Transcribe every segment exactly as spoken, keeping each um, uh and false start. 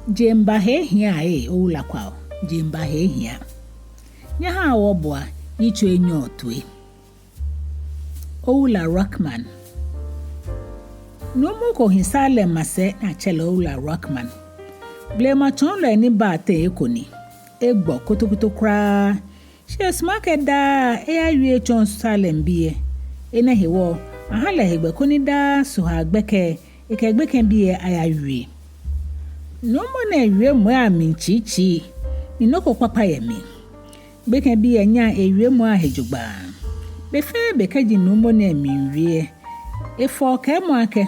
Jeŋba he hiaa ee, Owula Kwao, jeŋba he hiaa. Nyɛhaa wɔboa yitso enyɔ toi. Owula Rockman. Nuumo ko hi Salem masɛi ni atsɛɔ lɛ Owula Rockman. Blema tsɔɔlɔi ni ba teŋ eko ni. Egbɔ kotokoto kwraa. Shi esumɔɔ akɛ daa eyawie etsɔɔ Salembii lɛ. Enɛ hewɔ, aha lɛ hegbɛ koni daa Sohaa gbɛkɛ lɛ, ekɛ gbekɛbii lɛ ayawie. Nuumo nɛɛ wiemɔi amli tsiitsii, ni nɔ ko kpakpa yɛ mli. Gbekɛbii lɛ nyaa ewiemɔi ahe jogbaŋŋ. Be fɛɛ be kɛji nuumo nɛɛ miiwie lɛ, efɔɔ kɛɛmɔ akɛ,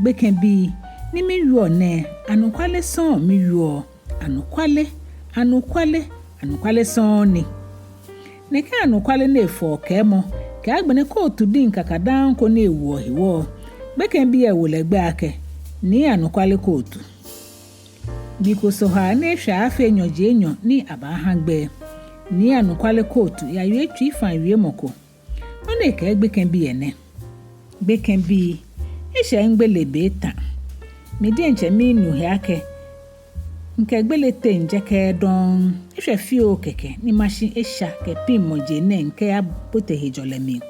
gbekɛbii, ni miwieɔ nɛɛ, anɔkwale sɔŋŋ miwieɔ. Anɔkwale, anɔkwale, anɔkwale sɔŋŋ ni. Nɛkɛ anɔkwale ni efɔɔ kɛɛmɔ, kɛ agbɛnɛ kootu diŋ kakadaŋŋ ko ni ewoɔ hewɔ, gbekɛbii lɛ wo lɛ gbɛi akɛ, Nii Anɔkwale Kootu. Gbi ko Sohaa ni eshwɛ aaafee nyɔji enyɔ ni abaaha gbɛ. Nii Anɔkwale Kootu yawie tsuifaa wiemɔ ko. Nɔ ni ekɛɛ gbekɛbii lɛ nɛ. Gbekɛbii, eshɛ migbele be eta. Mi diɛŋtsɛ minu he akɛ mikɛ gbele teŋ jɛkɛɛɛ dɔŋŋ. Eshwɛ fioo kɛkɛ ni mashi esha kɛ piŋmɔ je nɛɛ mikɛyabote hejɔlɛ mli.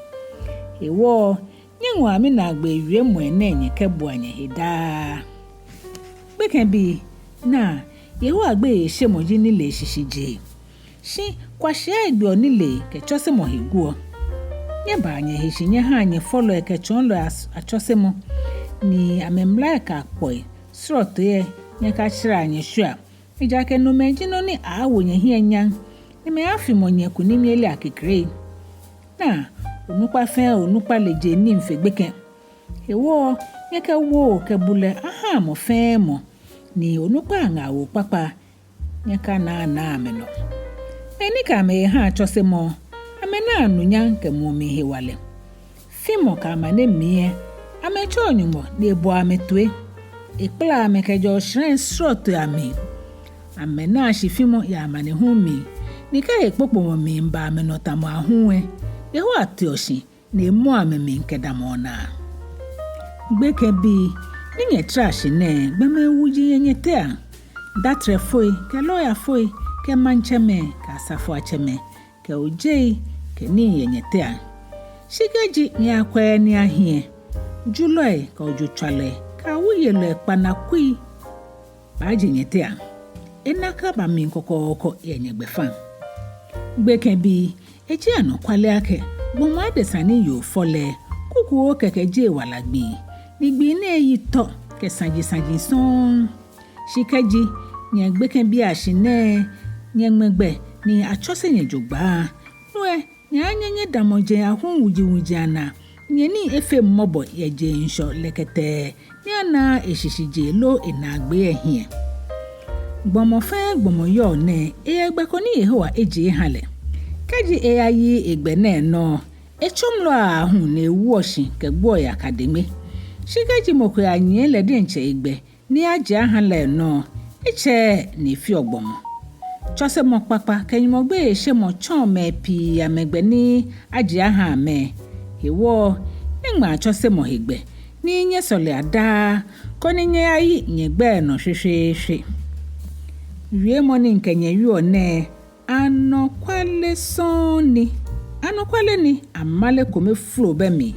Hewɔ, nyɛŋɔa minaagbee wiemɔi nɛɛ nyɛkɛbua nyɛhe daa. Gbekɛbii, naa, Yehowa gbeyeishemɔ ji nilee shishijee. Shi kwashiai gbeɔ nilee kɛ tsɔsemɔ he guɔ. Nyɛbaa nyɛhe shi nyɛhaa nyɛfɔlɔi kɛ tsɔɔlɔi as-, atsɔsemɔ, ni amɛmlai kɛ akpɔi srɔtoi lɛ nyɛkashɛrɛa nyɛshwiea. Ejaakɛ nomɛi ji nɔ ni aaawo nyɛhiɛ nyam, ni amɛaafimɔ nyɛ kunimyeli akekre. Naa, onukpa fɛɛ onukpa le je nii fe gbekɛ. Hewɔ, nyɛkɛ woo kɛ bulɛ ahaa mɔ fɛɛ mɔ, ni onukpai aŋaawoo kpakpai nyɛkanaanaa amɛnɔ. Mɛi ni kɛ amɛhe haa tsɔsemɔ, amɛnaa anunyam kɛ muɔ mli hewalɛ. Fimɔ kɛ amane mli lɛ, amɛtsɛɔ Nyɔŋmɔ ni eboɔ amɛ toi. Ekpalaa amɛ kɛjɛɔ osharai srɔtoi amli. Amɛnaa shifimɔ yɛ amanehulu mli, ni kɛ hekpokpomɔ miiba amɛnɔ tamɔ ahum lɛ, Yehowa teɔ shi ni emɔɔ amɛmli kɛdamɔɔ naa. Gbekɛbii, ni nyɛtara shi nɛɛ, gbɔmɛi wuji yɛ nyɛteŋ. Datrɛfoi kɛ lɔyafoi kɛ maŋtsɛmɛi kɛ asafoiatsɛmɛi kɛ ojei kɛ nii yɛ nyɛteŋ. Shi kɛji nyɛyakwɛ ni ahi lɛ, julɔi kɛ ojotswalɔi kɛ awuyelɔi kpanakui baaje nyɛteŋ. Enɛ akaba mli kɔkɔɔkɔ yɛ nyɛgbɛfaŋ. Gbekɛbii, eji anɔkwale akɛ gbɔmɔ adesa ni yoo fɔ lɛ, kukuoo kɛkɛ ji ewala gbii, ni gbii nɛɛ eyi tɔ kɛ saji saji sɔŋŋ. Shi kɛji nyɛ gbekɛbii ashi nɛɛ nyɛŋmɛ gbɛ ni atsɔse nyɛ jogbaŋŋ, no lɛ, nyɛaanyɛ nyɛdamɔ jeŋ ahum wuji wuji anaa, nyɛnii efeŋ mɔbɔ yɛ jeŋ ŋshɔ lɛkɛtɛɛ ni anaaa eshishijee loo enaagbee lɛ hiɛ. Gbɔmɔ fɛɛ gbɔmɔ yɔɔ nɛɛ, eyɛ gbɛ ko ni Yehowa ejie eha lɛ. Kɛji eyayi egbɛ nɛɛ nɔ, etsɔmlɔɔ aahu ni ewoɔ shi kɛgboɔ yaka deŋme. Shi kɛji mɔ ko yanyiɛ lɛ diɛŋtsɛ egbɛ ni ajie aha lɛ nɔ, etsɛɛɛ ni efeɔ gbɔmɔ. Tsɔsemɔ kpakpa kɛ Nyɔŋmɔ gbeyeishemɔ tsɔɔ mɛi pii amɛgbɛ ni ajie aha amɛ. Hewɔ, nyɛŋmɛa tsɔsemɔ hegbɛ ni nyɛsɔlea daa, koni nyɛyayi nyɛgbɛi nɔ shweshweeshwe. Wiemɔ ni mikɛ nyɛ wieɔ nɛɛ, anɔkwale sɔŋŋ ni. Anɔkwale ni, amale kome flo bɛ mli.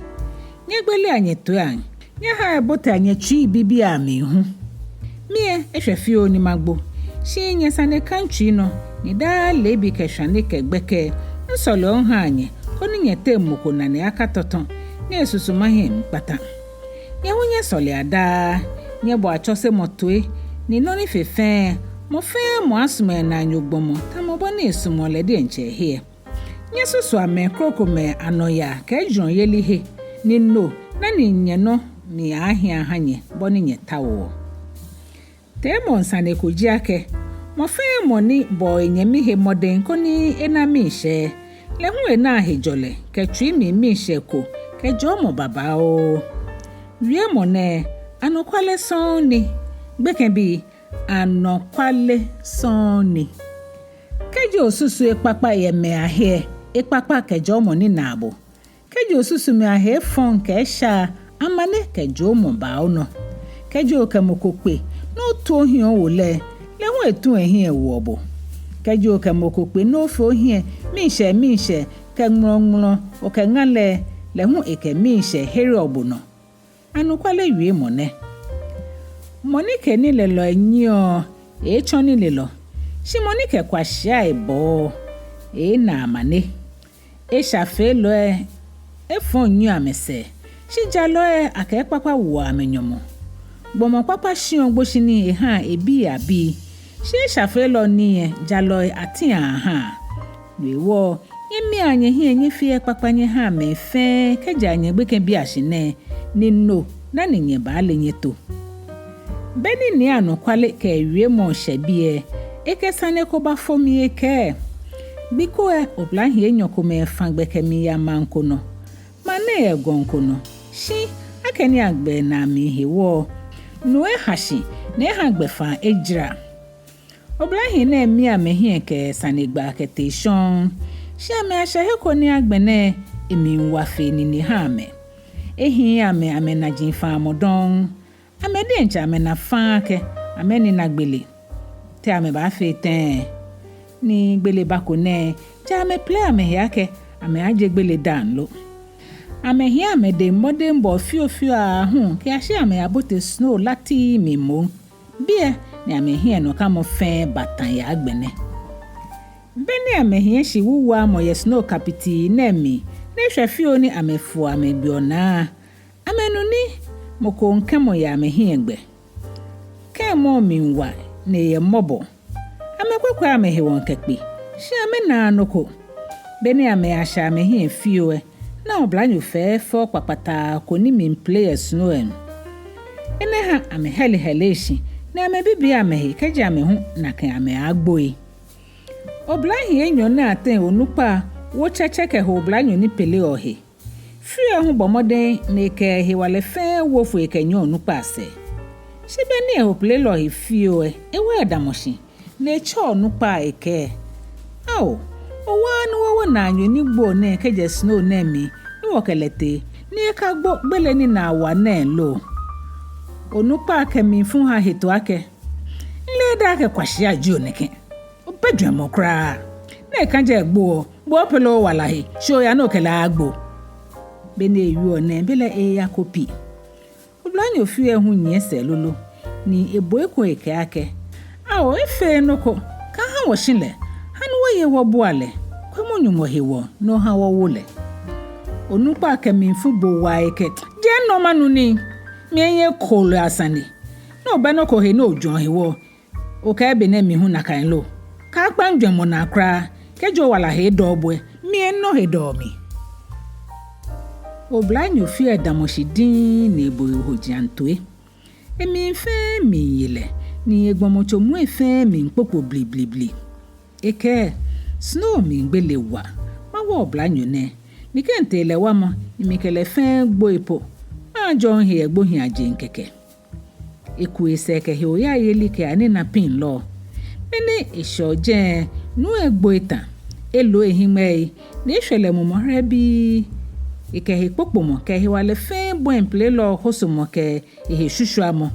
Nyɛgbelea nyɛtoia, nyɛhaa ebotea nyɛtsui bibii amli hu. Mi lɛ, eshwɛ fioo ni magbo. Shi nyɛsane kaŋ mitsui nɔ, ni daa leebi kɛ shwane kɛ gbɛkɛ, misɔleɔ mihaa nyɛ, koni nyɛteŋ mɔ ko nane akatɔtɔ, ni esusuma hiɛ miikpata. Nyɛ hu nyɛsɔlea daa, nyɛboa tsɔsemɔ toi, ni nɔ ni fe fɛɛ, mɔ fɛɛ mɔ asumɔ enaanyo gbɔmɔ, tamɔ bɔ ni esumɔɔ lɛ diɛŋtsɛ ehe lɛ. Nyɛsusua mɛi krokomɛi anɔyaa kɛ ejurɔyeli he, ni no dani nyɛnɔ mli aaahi aha nyɛ bɔ ni nyɛtaoɔ. Teemɔŋ sane ko ji akɛ, mɔ fɛɛ mɔ ni bɔɔ enyɛmi he mɔdɛŋ koni ena miishɛɛ, lɛ hu enaa hejɔlɛ kɛ tsui mli miishɛɛ ko kɛ jɔɔmɔ babaoo. Wiemɔ nɛɛ, anɔkwale sɔŋŋ ni. Gbekɛbii, anɔkwale sɔŋŋ ni. Kɛji osusu ekpakpa yɛ mɛi ahe lɛ, ekpakpa kɛ jɔɔmɔ ni naa bo. Kɛji osusu mɛi ahe efɔŋ kɛ esha, amane kɛ jɔɔmɔ baa onɔ. Kɛji okɛ mɔ ko kpe ni otu ohiɛ owo lɛ, Mɔ etu ehiɛ woɔ bo. Kɛji okɛ mɔ ko kpe ni ofee ohiɛ miishɛɛ miishɛɛ kɛ ŋmlɔŋmlɔ okɛŋa lɛ, lɛ hu ekɛ miishɛɛ hereɔ bo nɔ. Anɔkwale wiemɔ nɛ. Mɔ ni kɛ nilelɔi nyiɛɔ, eeetsɔ nilelɔ. Shi mɔ ni kɛ kwashiai bɔɔ, eeena amane. Eshafeelɔi efɔŋ nyiɛɔ amɛsɛɛ, shi jalɔi akɛ ekpakpa woɔ amɛ nyɔmɔ. Gbɔmɔ kpakpa shiɔ gboshinii ehaa ebii abii, shi eshafeelɔ nii lɛ jalɔi atiaa ahaa. No hewɔ, nyɛmiaa nyɛhiɛ nyɛfea ekpakpa nyɛhaa mɛi fɛɛ kɛjɛa nyɛgbekɛbiiashi nɛɛ, ni no dani nyɛbaale nyɛto. Beni Nii Anɔkwale kɛ ewiemɔ shɛ biɛ lɛ, ekɛ sane ko bafo mli ekɛɛ: Gbi ko lɛ, oblahii enyɔ komɛi fa gbɛ kɛmiiya maŋ ko nɔ. Maŋ nɛɛ yɛ gɔŋ ko nɔ, shi akɛni agbɛnaa mli hewɔ lɛ, nu eha shi ni eha gbɛfaa ejara. Oblahii nɛɛ mia amɛhiɛ kɛ sanegbaa kɛtee shɔŋŋ, shi amɛyashɛ he ko ni agbɛnɛ lɛ emli wa fe nine ha amɛ. Ehiii amɛ amɛnaji faamɔ dɔŋŋ. Amɛ diɛŋtsɛ amɛna faŋŋ akɛ amɛnina gbele. Te amɛbaafee tɛŋŋ? Ni gbele bako nɛɛ, ja amɛpele amɛhe akɛ amɛaaje gbele daaŋ lo. Amɛhiɛ amɛdɛŋ mɔdɛŋbɔɔ fiofio aahu kɛyashi amɛyabote snow latii mli moŋ. Biɛ ni amɛhiɛnɔkamɔ fɛɛ bata yɛ agbɛnɛ. Beni amɛhiɛ shi wuwuamɔ yɛ snow kabitii nɛɛ mli, ni eshwɛ fioo ni amɛfoɔ amɛgbeɔ naa, amɛnu ni mɔ ko miikɛmɔ yɛ amɛhiɛ gbɛ. Kɛɛmɔ lɛ mli wa ni eyɛ mɔbɔ. Amɛkwɛkwɛ amɛhewɔ kɛkpe, shi amɛnaaa nɔ ko. Beni amɛyashɛ amɛhiɛ fioo lɛ, na oblanyo fɛfɛo kpakpataa ko ni miipele yɛ snow lɛ nɔ. Enɛ ha amɛhɛlihɛli shi ni amɛbibii amɛhe kɛji amɛ hu nakai amɛaagboi. Oblahii enyɔ nɛɛ ateŋ onukpa wo tsɛtsɛ kɛho oblanyo ni peleɔ lɛ he. Fioo lɛ hu bɔ mɔdɛŋ ni ekɛ ehewalɛ fɛɛ wo foi ekɛnyiɛ onukpa lɛ sɛɛ. Shi beni eho pelelɔ lɛ he fioo lɛ, ewa edamɔ shi ni etsɛ onukpa lɛ ekɛɛ: Ao, owa ni wɔwo naanyo ni gboɔ nɛɛ kɛjɛ snow nɛɛ mli ni wɔkɛ lɛ tee ni ekagbo gbele ni naa wa nɛɛ lo? Onukpa lɛ kɛ mlifu ha hetoo akɛ: Mileee daa akɛ kwashia ji bo nɛkɛ. Obɛ jwɛŋmɔ kwraa. Nɛkɛ jeee gbo, bo opele owala he, shi oya ni okɛ lɛ agbo. Beni ewieɔ nɛɛ, belɛ eeya kopi. Oblanyo fioo lɛ hu nyiɛ sɛɛ lolo, ni ebo eko ekɛɛ akɛ: Ao, efeee nɔ ko, kaaha wɔshi lɛ, ha ni wɔye wɔbua lɛ, kwɛmɔ Nyɔŋmɔ hewɔ ni oha wɔwo lɛ. Onukpa lɛ kɛ mlifu bo waa ekɛɛ: Jeee no manu nii, miiye kooloi asane. Ni obɛ nɔ ko he ni ojwɛŋɔ hewɔ, okɛɛ be nɛɛ mi hu nakai lo? Kaakpa mijwɛŋmɔ naa kwraa, kɛji owala he dɔɔ bo lɛ, mi lɛ minɔ he dɔɔ mi. Oblanyo fioo lɛ damɔ shi diŋŋ ni ebo ehoji atoi. Emli fɛɛ miiye lɛ, ni egbɔmɔtso muu lɛ fɛɛ miikpokpo blibliibli. Ekɛɛ: Snow mli gbele wa, mawa oblanyo nɛɛ, mikɛ mitee lɛ wamɔ, ni mikɛ lɛ fɛɛ gboi po, majɔɔ mihe yɛ gbohiiajeŋ kɛkɛ. Eku esɛɛ kɛ he oyayeli kɛyanina piŋlɔ. Beni eshɛɔ jɛi lɛ, nuu lɛ gbo eta, elo ehiŋmɛii, ni eshwɛ lɛ mumɔ rɛbii. Ekɛ hekpokpomɔ kɛ hewalɛ fɛɛ bɔi pelelɔ lɛ hosomɔ kɛ ehe shushuamɔ.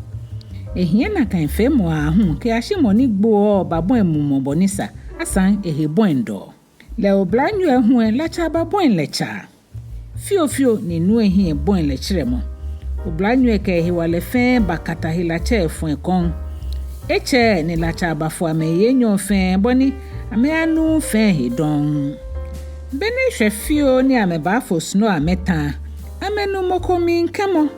Ehiɛ nakai feemɔ aahu kɛyashi mɔ ni gboɔ lɛ babɔi mumɔ bɔ ni sa, asaŋ ehe bɔi dɔɔ. Lɛ oblanyo lɛ hu lɛ, latsa babɔi lɛ tsaa. Fiofio ni nuu lɛ hiɛ bɔi lɛ tserɛmɔ. Oblanyo lɛ kɛ ehewalɛ fɛɛ bakata helatsɛ lɛ fɔŋ lɛ kɔŋ. Etsɛɛɛ ni latsa bafo amɛyi enyɔ fɛɛ bɔ ni amɛyanuuu fɛi he dɔŋŋ. Beni eshwɛ fioo ni amɛbaafo snow amɛta lɛ, amɛnu mɔ ko miikɛmɔ.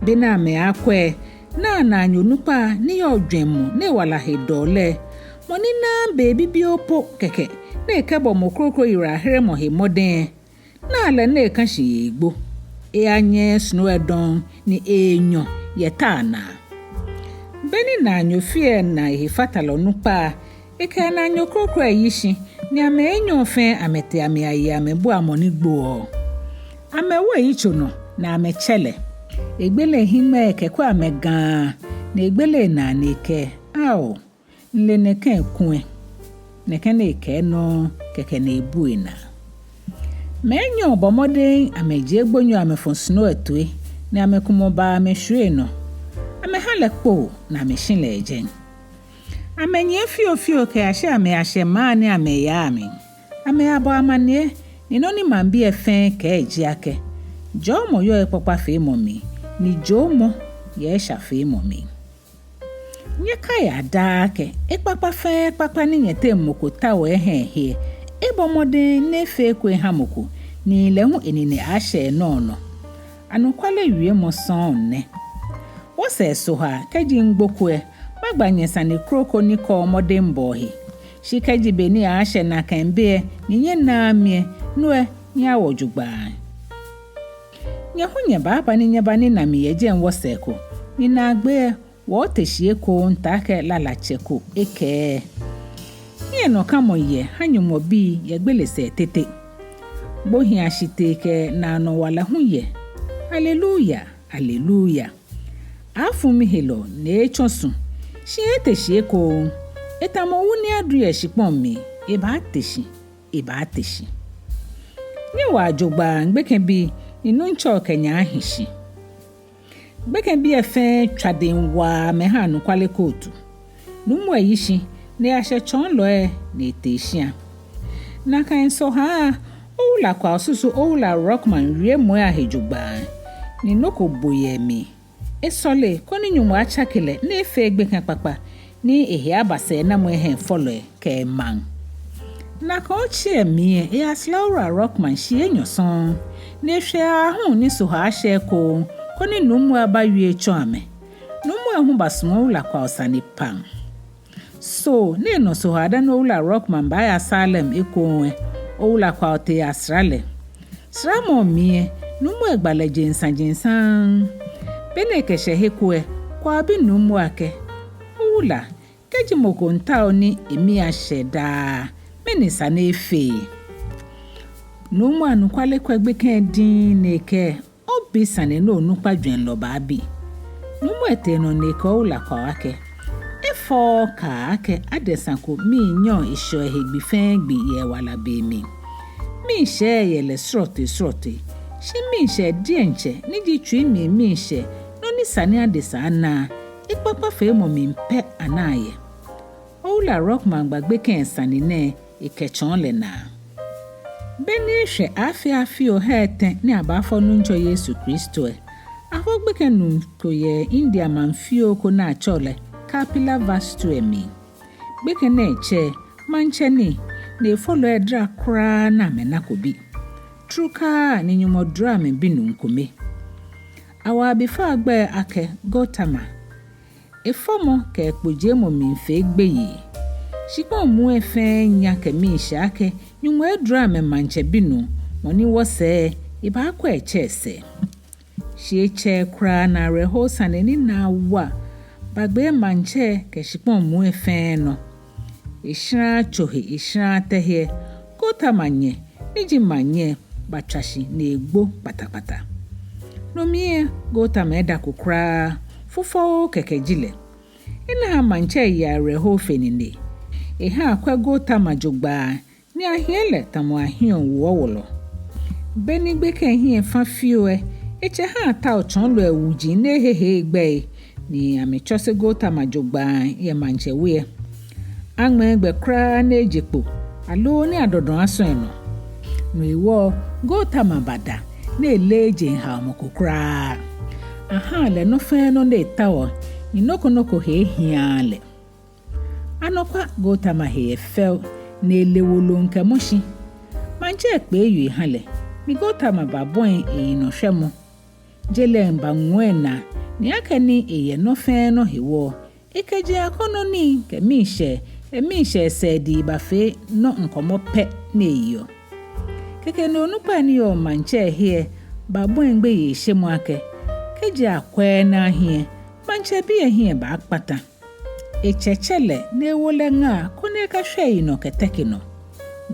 Beni amɛyakwɛ lɛ, na naanyo nukpa ni yɔɔ jwɛŋmɔ ni ewala he dɔɔ lɛ, mɔ ni naaa be bibioo po kɛkɛ ni ekɛbɔ mɔ kroko yiwalaheremɔ he mɔdɛŋ lɛ, na lɛ ni eka shi eegbo. Eyanyɛɛɛ snow lɛ dɔŋŋ ni enyɔ yɛ ta naa. Beni naanyo fioo lɛ na ehefatalɔ nukpa lɛ, ekɛ naanyo kroko lɛ yi shi ni amɛ enyɔ fɛɛ amɛtee amɛyaye amɛbua mɔ ni gboɔ lɛ. Amɛwo eyitso nɔ ni amɛtsɛ lɛ. Egbele ehiŋmɛii kɛkwɛ amɛ gaa, ni egbele enaa ni ekɛɛ: Ao, mile nɛkɛ kulɛ. Nɛkɛ ni ekɛɛ nɔŋŋ kɛkɛ ni ebu enaa. Mɛi enyɔ bɔ mɔdɛŋ amɛjie gbonyo amɛfɔ snow lɛ toi, ni amɛkumɔ baa amɛshwie enɔ. Amɛha lɛ kpoo ni amɛshi lɛ yɛ jɛi. Amɛnyiɛ fiofio kɛyashi amɛyashɛ maŋ ni amɛyaa mli. Amɛyabɔ amaniɛ, ni nɔ ni maŋbii lɛ fɛɛ kɛɛ ji akɛ, jɔɔmɔ yɔɔ ekpakpafeemɔ mli, ni joomɔ yɛ eshafeemɔ mli. Nyɛkaia daa akɛ ekpakpa fɛɛ ekpakpa ni nyɛteŋ mɔ ko taoɔ ehe ehe lɛ, ebɔ mɔdɛŋ ni efee eko eha mɔ ko, ni lɛ hu enine ashɛ enɔ nɔ. Anɔkwale wiemɔ sɔŋŋ nɛ. Wɔsɛɛ Sohaa, kɛji migboko lɛ, magba nyɛ sane kroko ni kɔɔ mɔdɛŋbɔɔ he. Shi kɛji be ni aaashɛ nakai be lɛ ni nyɛnaaa mi lɛ, no lɛ nyɛaawɔ jogbaŋŋ. Nyɛ hu nyɛbaaba ni nyɛbanina mi yɛ jɛi wɔsɛɛ ko, ni naagbee lɛ wɔɔte shi ekoŋŋ taakɛ lalatsɛ ko ekɛɛ. Hiɛnɔkamɔ yɛ ha Nyɔŋmɔ bii yɛ gbele sɛɛ tete. Gbohiiashitee kɛ naanɔ wala hu yɛ. Haleluya, haleluya. Afu mihelɔ ni etsɔ su, shi ete shi ekoŋŋ. Etamɔ wu ni adu yɛ shikpɔŋ mli, ebaate shi, ebaate shi. Nyɛwaa jogbaŋŋ gbekɛbii, ni Nuŋtsɔ kɛ nyɛ ahi shi. Gbekɛbii lɛ fɛɛ tswa dɛŋ waa amɛha anɔkwale kootu. Nuumo lɛ yi shi, ni eyashɛ tsɔɔlɔi lɛ ni etee shia. Nakai Sohaa, Owula Kwao susu Owula Rockman wiemɔi lɛ ahe jogbaŋŋ, ni nɔ ko bo yɛ emli. Esɔle koni Nyɔŋmɔ atsake lɛ ni efee gbekɛ kpakpa, ni ehe aba sɛɛnamɔ eha efɔlɔi kɛ emaŋ. Nakai otsi lɛ mli lɛ, eyasra Owula Rockman shii enyɔ sɔŋŋ, ni eshwɛ aahu ni Sohaa ashɛ ekoŋŋ, koni nuumo lɛ abawie atsɔɔ amɛ. Nuumo lɛ hu basumɔ Owula Kwao sane pam. Soo ni enɔ Sohaa dani Owula Rockman baaya Salem ekoŋŋ lɛ, Owula Kwao tee eyasra lɛ. Sramɔ mli lɛ, nuumo lɛ gba lɛ jeŋ saŋŋ jeŋ saŋŋ. Be ni ekɛshɛ he ko lɛ, Kwao bi nuumo lɛ akɛ, Owula, kɛji mɔ ko miitao ni emii ashɛ daa, mɛni sa ni efee? Nuumo anɔkwale kwɛ gbekɛ lɛ diŋŋ ni ekɛɛ, obi sane ni onukpa jwɛŋlɔ baabi. Nuumo lɛ tee nɔ ni ekɛɛ Owula Kwao akɛ, efɔɔɔ kaa akɛ adesa ko mii nyɛɔ eshɛɔ ehe gbi fɛɛ gbi yɛ ewala be mli. Miishɛɛ yɛ lɛ srɔtoi srɔtoi, shi miishɛɛ diɛŋtsɛ ni ji tsui mli miishɛɛ, nɔ ni sa ni adesa ana, ekpakpafeemɔ mli pɛ anaa yɛ. Owula Rockman gba gbekɛ lɛ sane nɛɛ ekɛtsɔɔ lɛ naa. Be ni eshwɛ aaafee afii ohai etɛ ni abaafɔ Nuŋtsɔ Yesu Kristo lɛ, afɔ gbekɛ nuu ko yɛ India maŋ fioo ko ni atsɛɔ lɛ Kapilavastu lɛ mli. Gbekɛ nɛɛ tsɛ, maŋtsɛ ni, ni efɔlɔi lɛ dara kwraa ni amɛnako bi. Trukaa ni Nyɔŋmɔ duro amɛ binuu kome. Awo abifao lɛ gbɛi akɛ Gotama. Efɔmɔ kɛ ekpojiemɔ mli fee gbeyei. Shikpɔŋ muu lɛ fɛɛ nya kɛ miishɛɛ akɛ Nyɔŋmɔ eduro amɛ maŋtsɛ binuu, mɔ ni wɔsɛɛ lɛ ebaakwɛ etsɛ sɛɛ. Shi etsɛɛɛ kwraa ni awerɛho sane ni naa wa bagbee maŋtsɛ kɛ shikpɔŋ muu lɛ fɛɛ nɔ. Eshraaa tso he, eshraaa tɛ he lɛ, Gotama nyɛ, ni ji maŋnyɛ, batswa shi ni egbo kpatakpata. No mli lɛ, Gotama edako kwraa, fufɔoo kɛkɛ ji lɛ. Enɛ ha maŋtsɛ ye awerɛho fe nine. Eha akwɛ Gotama jogbaŋŋ, ni ahiɛ lɛ tamɔ ahiɛɔ wuɔ wɔlɔ. Be ni gbekɛ lɛ hiɛ fa fioo lɛ, etsɛ ha atao tsɔɔlɔi wuji ni ehehe egbɛi, ni amɛtsɔse Gotama jogbaŋŋ yɛ maŋtsɛ we lɛ. Aŋmɛɛɛ gbɛ kwraa ni eje kpo, aloo ni adɔdɔŋ asɔ enɔ. No hewɔ Gotama bada, ni eleee jeŋ haomɔ ko kwraa. Aha lɛ nɔ fɛɛ nɔ ni etaoɔ, ni nɔ ko nɔ ko he ehiaaa lɛ. Anɔkwa, Gotama he yɛ fɛo, ni ele wolo kɛmɔ shi. Maŋtsɛ kpee yoo eha lɛ, ni Gotama babɔi eyinɔshwɛmɔ. Je lɛ baŋɔ enaa, ni akɛni eyɛ nɔ fɛɛ nɔ hewɔ, ekɛ jeŋ akɔnɔ nii kɛ miishɛɛ, kɛ miishɛɛ sɛɛdii bafee nɔ ŋkɔmɔ pɛ ni eyeɔ. Kɛkɛ ni onukpai ni yɔɔ maŋtsɛ he lɛ babɔi gbeyeishemɔ akɛ, kɛji akwɛɛɛ ni ahi lɛ, maŋtsɛ bi lɛ hiɛ baakpata. Etsɛ tsɛ lɛ ni ewo lɛ ŋaa koni ekashwɛ eyinɔ kɛteke nɔ.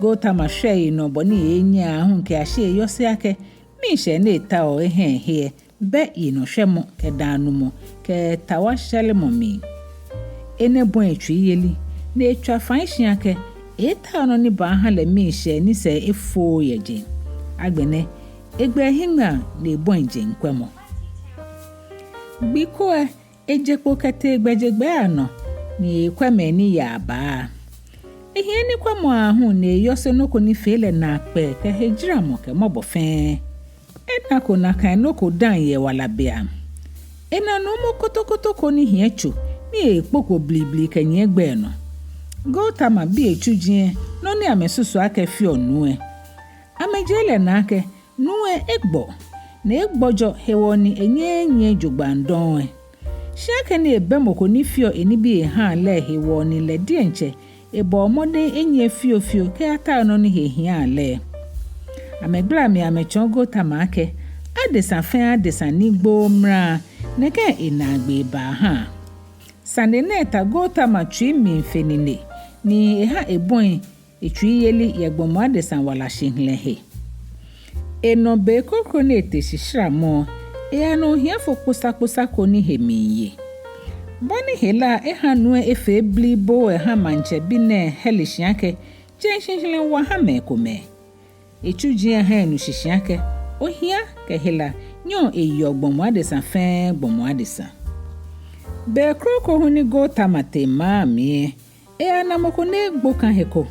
Gotama shwɛ eyinɔ bɔ ni enyɛɔ aahu kɛyashi eyɔse akɛ miishɛɛ ni etaoɔ eha ehe lɛ bɛ yinɔshwɛmɔ kɛ daanumɔ kɛ tawa shɛremɔ mli. Enɛ bɔi etsui yeli, ni etswa fai shi akɛ eetao nɔ ni baaha lɛ miishɛɛ ni sɛɛ efooo yɛ jeŋ. Agbɛnɛ, egbɛ ehiŋmɛiŋ ni ebɔi jeŋ kwɛmɔ. Gbi ko lɛ, eje kpo kɛtee gbɛjegbɛi anɔ, ni ekwɛ mɛi ni yaa baa. Ehiɛ nikwɛmɔ aahu ni eyɔse nɔ ko ni fee lɛ naakpɛɛ kɛ hejaramɔ kɛ mɔbɔ fɛɛ. Enako nakai nɔ ko dã yɛ ewala beiaŋ. Ena nuumo kotokoto ko ni hiɛ tso ni ekpoko blibli kɛnyiɛ gbɛ nɔ. Gautama bi etsuji lɛ nɔ ni amɛsusu akɛ feɔ nuu lɛ. Amɛjie lɛ naa akɛ nuu lɛ egbɔ, ni egbɔjɔ hewɔ ni enyɛɛɛ enyiɛ jogbaŋŋ dɔŋŋ lɛ. Shi akɛni ebɛ mɔ ko ni feɔ enibii ehaa lɛ hewɔ ni lɛ diɛŋtsɛ ebɔɔ mɔdɛŋ enyiɛ fiofio kɛyataoɔ nɔ ni he hiaa lɛ. Amɛgbala mli amɛtsɔɔ Gautama akɛ adesa fɛɛ adesa ni gbooo mra nɛkɛ enaagbee baa haa. Sane nɛɛ ta Gautama tsui mli fe nine ni eha ebɔi etsui yeli yɛ gbɔmɔ adesa wala shihilɛ he. Enɔ be kroko ni ete shisharamɔ, eyana ohiafo kposakposa ko ni he miiye. Bɔ ni hela eha nuu lɛ efee bliboo eha maŋtsɛ bi nɛɛ hɛle shi akɛ jeŋ shihilɛ wa ha mɛi komɛi. Etsuji lɛ ha enu shishi akɛ ohia kɛ hela nyɛɔ eyeɔ gbɔmɔ adesa fɛɛ gbɔmɔ adesa. Be kroko hu ni Gautama tee maŋ mli lɛ, eyana mɔ ko ni egbo kã he ko.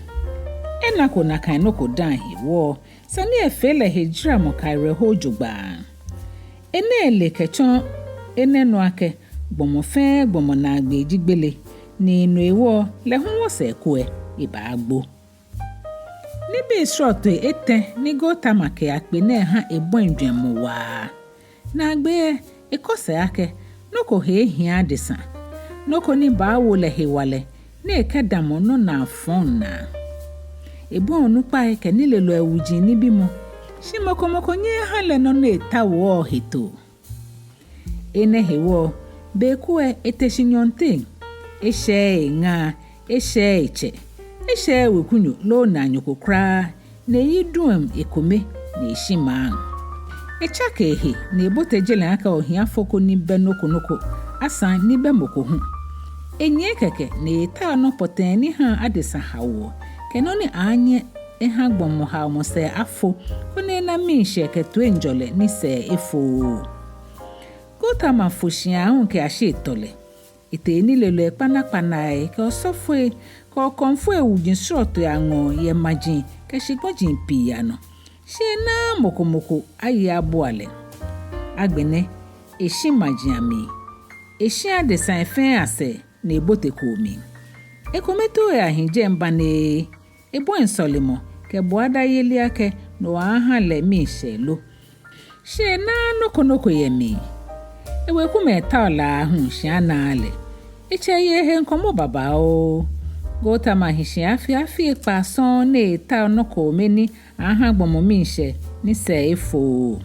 Enako nakai nɔ ko dã hewɔ, sane lɛ fee lɛ hejaramɔ kɛ awerɛho jogbaŋŋ. Enɛ ele kɛtsɔ enɛ nɔ akɛ gbɔmɔ fɛɛ gbɔmɔ naagbee ji gbele, ni no hewɔ lɛ hu wɔsɛɛ ko lɛ ebaagbo. Nibii srɔtoi etɛ ni Gautama kɛyakpe nɛɛ ha ebɔi jwɛŋmɔ waa. Naagbee lɛ, ekɔ sɛɛ akɛ nɔ ko he ehia adesa, nɔ ko ni baawo lɛ hewalɛ ni ekɛdamɔ nɔnaa fɔŋ naa. Ebɔi onukpai kɛ nilelɔi wuji nibimɔ, shi mɔ ko mɔ ko nyɛɛɛ eha lɛ nɔ ni etaoɔ lɛ hetoo. Enɛ hewɔ, be ko lɛ ete shi nyɔɔŋteŋ, eshɛɛɛ eŋa, eshɛɛɛ etsɛ, eshɛɛɛ wekunyo loo naanyo ko kwraa, ni eyi duŋ ekome ni eshi maŋ. Etsake ehe ni ebote je lɛŋ akɛ ohiafo ko ni bɛ nɔ ko nɔ ko, asaŋ ni bɛ mɔ ko hu. Enyiɛ kɛkɛ ni etaoɔ nɔ pɔtɛɛ ni haa adesa haoɔ, kɛ nɔ ni aaanyɛ eha gbɔmɔ haomɔ sɛɛ afo, koni ena miishɛɛ kɛ toiŋjɔlɛ ni sɛɛ efooo. Gautama fo shi aahu kɛyashi etɔlɛ. Etee nilelɔi kpanakpanai kɛ osɔfoi kɛ okɔmfoi wuji srɔtoi aŋɔɔ yɛ maji kɛ shikpɔji pii anɔ. Shi enaaa mɔ ko mɔ ko aye abua lɛ. Agbɛnɛ, eshi maji amli. Eshi adesai fɛɛ asɛɛ ni ebote koo mli. Ekome too eyahi jɛi banee, ebɔi sɔlemɔ kɛ buadayeli akɛ no aaaha lɛ miishɛɛ lo. Shi enaaa nɔ ko nɔ ko yɛ mli. Ewekumɛi taoɔ lɛ aahu shi anaaa lɛ. Etsɛ ye ehe ŋkɔmɔ babaoo. Gautama hi shi afii afii ekpaa sɔŋŋ ni etaoɔ nɔ kome ni aaaha gbɔmɔ miishɛɛ ni sɛɛ efooo.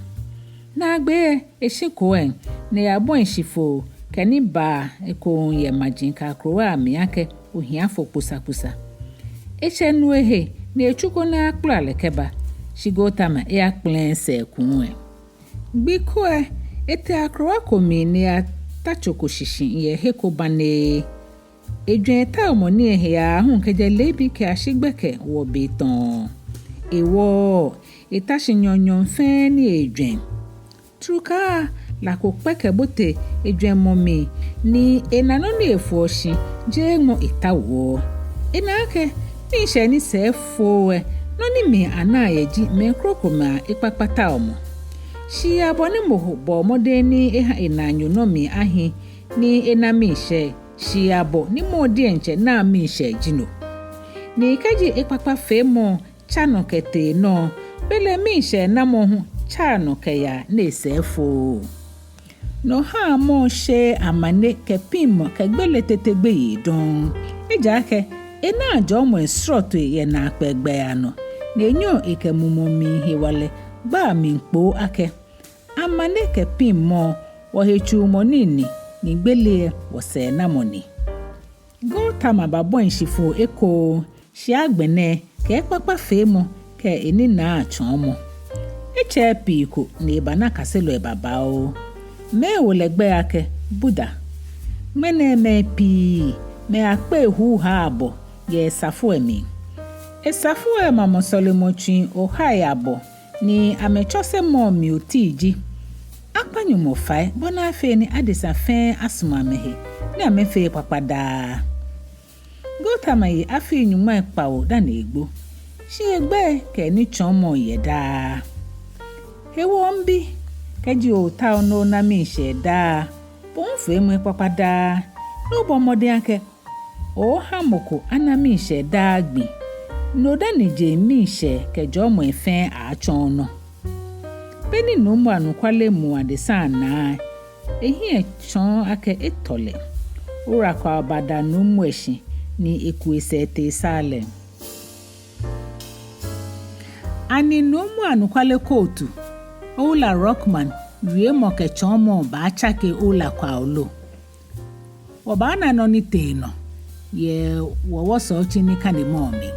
Naagbee lɛ, eshi koo lɛŋ ni eyabɔi shifoo kɛ nibaa ekoŋŋ yɛ maji kɛ akrowai amli akɛ ohiafo kposakposa. Etsɛ nu ehe ni etsuko ni ayakpala lɛ kɛba, shi Gautama eyakpɛlɛɛɛ sɛɛkuu lɛ. Gbi ko lɛ, etee akrowa ko mli ni eyata tso ko shishi yɛ he ko banee. Ejwɛŋ etaomɔ nii lɛ he aahu kɛjɛ leebi kɛyashi gbɛkɛ wɔbetɔŋ. Ewɔɔɔ, eta shi nyɔɔŋnyɔɔŋ fɛɛ ni ejwɛŋ. Trukaa, la ko kpɛ kɛbote ejwɛŋmɔ mli ni ena nɔ ni efoɔ shi jeeŋmɔ etaoɔ. Ena akɛ miishɛɛ ni sɛɛ efooo lɛ, nɔ ni mli anaa yɛ ji mɛi krokomɛi ekpakpa taomɔ. Shii abɔ ni mɔ ko bɔɔ mɔdɛŋ ni eha enaanyo nɔ mli ahi ni ena miishɛɛ, shii abɔ ni mɔ diɛŋtsɛ naa miishɛɛ ji no. Ni kɛji ekpakpafeemɔ tsa nɔ kɛtee nɔ, belɛ miishɛɛnamɔ hu tsaa nɔ kɛyaa ni esɛɛ efooo. No haa mɔ lɛ sheee amane kɛ piŋmɔ kɛ gbele tete gbeyei dɔŋŋ. Ejaakɛ enaa jɔɔmɔi srɔtoi yɛ naakpɛɛ gbɛi anɔ, ni enyɛɔ ekɛ mumɔ mli hewalɛ gbaa mli kpoo akɛ: Amane kɛ piŋmɔ, wɔhetsuumɔ nii ni, ni gbele lɛ, wɔsɛɛnamɔ ni. Gautama babɔi shifoo ekoŋŋ, shi agbɛnɛ kɛ ekpakpafeemɔ kɛ eninaa tsɔɔmɔ. Etsɛɛɛ pii ko ni ebana kaselɔi babaoo. Mɛi wo lɛ gbɛi akɛ Buddha. Ŋmɛnɛ mɛi pii, mɛi akpei huuhaa abɔ yɛ esafo lɛ mli. Esafo lɛ mamɔ sɔlemɔtsui ohai abɔ, ni amɛtsɔsemɔ mli oti ji: Akpa Nyɔŋmɔ fai bɔ ni afee ni adesa fɛɛ asumɔ amɛhe, ni amɛfee ekpakpa daa. Etama yi afii nyɔŋmai kpawo dani egbo. Shi egbɛi kɛ enitsɔɔmɔ yɛ daa. Hewɔ mibi, kɛji ootao ni ona miishɛɛ daa, bo hu feemɔ ekpakpa daa. Ni obɔ mɔdɛŋ akɛ ooha mɔ ko ana miishɛɛ daa gbi. No dani jeŋ miishɛɛ kɛ jɔɔmɔi fɛɛ aaatsɔ onɔ. Beni Nuumo Anɔkwale mu adesa naa, ehiɛ tsɔɔ akɛ etɔ lɛ. Owula Kwao bada Nuumo lɛ shi ni eku esɛɛ tee Salem. Ani Nuumo Anɔkwale kootu, Owula Rockman wiemɔ kɛ tsɔɔmɔ baatsake Owula Kwao lo? Wɔbaana nɔ ni tee nɔ yɛ wɔ wɔsɛɛ otsi nikanemɔ mli.